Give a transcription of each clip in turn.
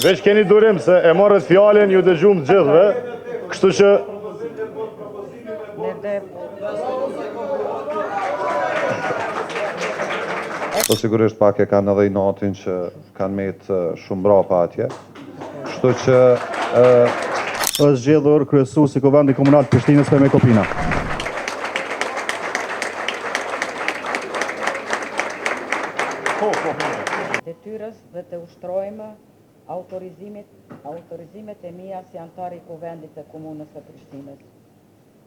Veç keni durim se e morët fjalën, ju dëgjum të gjithëve, kështu që Po sigurisht pak e kanë edhe inatin që kanë met shumë mbrapa atje. Kështu që ë Është zgjedhur kryesues i Kuvendit Komunal të Prishtinës Fehmi Kopina. Detyrës dhe të ushtrojmë autorizimit, autorizimet e mia si anëtar i Kuvendit të Komunës së Prishtinës,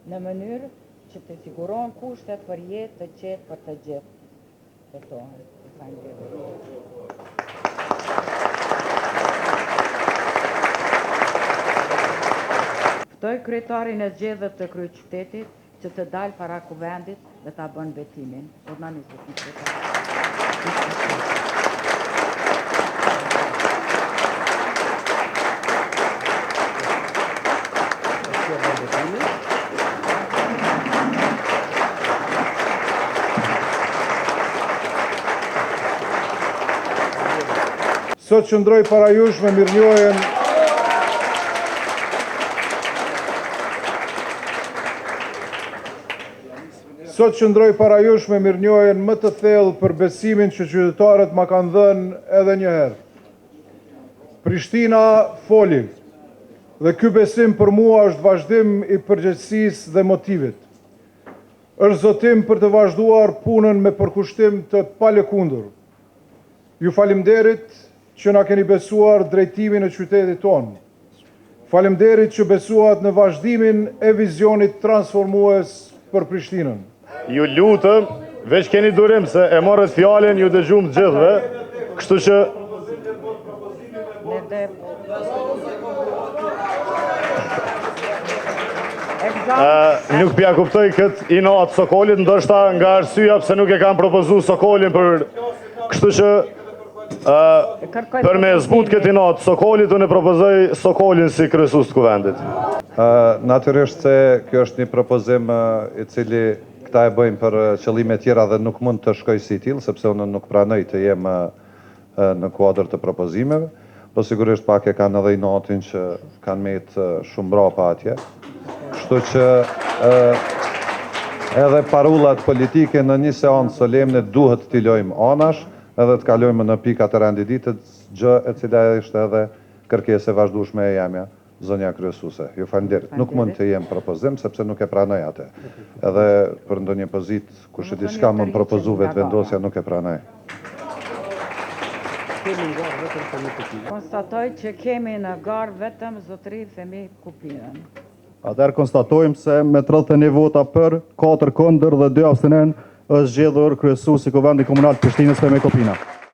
në mënyrë që të sigurohen kushtet për jetë të qetë për të gjithë. Betohem. Faleminderit. Ftoj kryetarin e zgjedhur të kryeqytetit që të dalë para kuvendit dhe ta bën betimin. Urdhnoni zotni kryetar. Sot qëndroj para jush me mirënjohjen Sot qëndroj para jush me mirënjohjen më të thellë për besimin që qytetarët ma kanë dhënë edhe një herë. Prishtina foli dhe ky besim për mua është vazhdim i përgjegjësisë dhe motivit. Është zotim për të vazhduar punën me përkushtim të palëkundur. Ju faleminderit që na keni besuar drejtimin e qytetit tonë. Faleminderit që besuat në vazhdimin e vizionit transformues për Prishtinën. Ju lutem, veç keni durim se e morët fjalën, ju dëgjum të gjithëve, kështu që Nuk pja kuptoj këtë inat Sokolit, ndoshta nga arsyeja pse nuk e kam propozu Sokolin për kështu që për me zbut këtë inat Sokolit, unë e propozoj Sokolin si kryesues të kuvendit. Natyrisht se kjo është një propozim i cili këta e bëjnë për qëllime tjera dhe nuk mund të shkoj si i tillë, sepse unë nuk pranoj të jem në kuadër të propozimeve, po sigurisht pak e kanë edhe inatin që kanë met shumë mbrapa atje. Kështu që edhe parullat politike në një seancë solemne duhet t'i lojmë anash edhe të kalojmë në pikat e rendit ditës, gjë e cila ishte edhe kërkesë e vazhdueshme e jemja. Zonja kryesuese, ju faleminderit. Nuk mund të jem propozim sepse nuk e pranoj atë. Edhe për ndonjë pozitë kush e di çka më propozu Vetëvendosja nuk e pranoj. Konstatoj që kemi në garë vetëm zotëri Fehmi Kupinën. Atëherë konstatojmë se me 31 vota për, 4 kundër dhe 2 abstenentë është zgjedhur kryesues i Kuvendit Komunal të Prishtinës Fehmi Kopina.